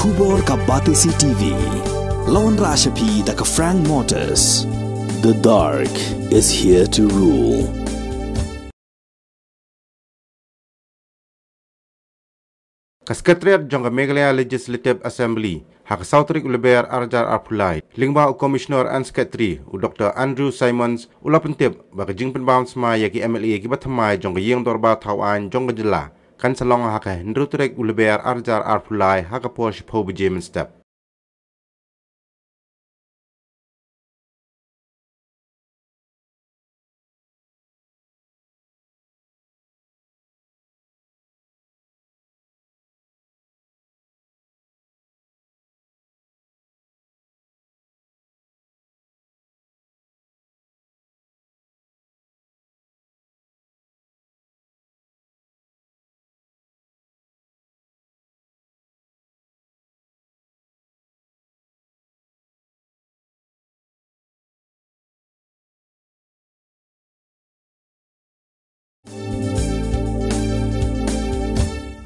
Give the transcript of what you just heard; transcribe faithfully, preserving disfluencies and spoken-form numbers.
Khubor ka Batesi T V. Lawan Rashapi da ka Frank Motors. The dark is here to rule. Ka Secretariat jong ka Meghalaya Legislative Assembly ha ka saw tarik u Lber arhajar arphew lai, lyngba u Commissioner and Secretary u Doctor Andrew Simons u la pyntip ba ka jingpynbam smai ïa ki M L A kiba thymmai jong ka Ïing Dorbar Thaw Aiñ jong ka jylla kan sa long ha ka hynriew tarik u Lber arhajar arphew lai ha ka por shiphew baje mynstep.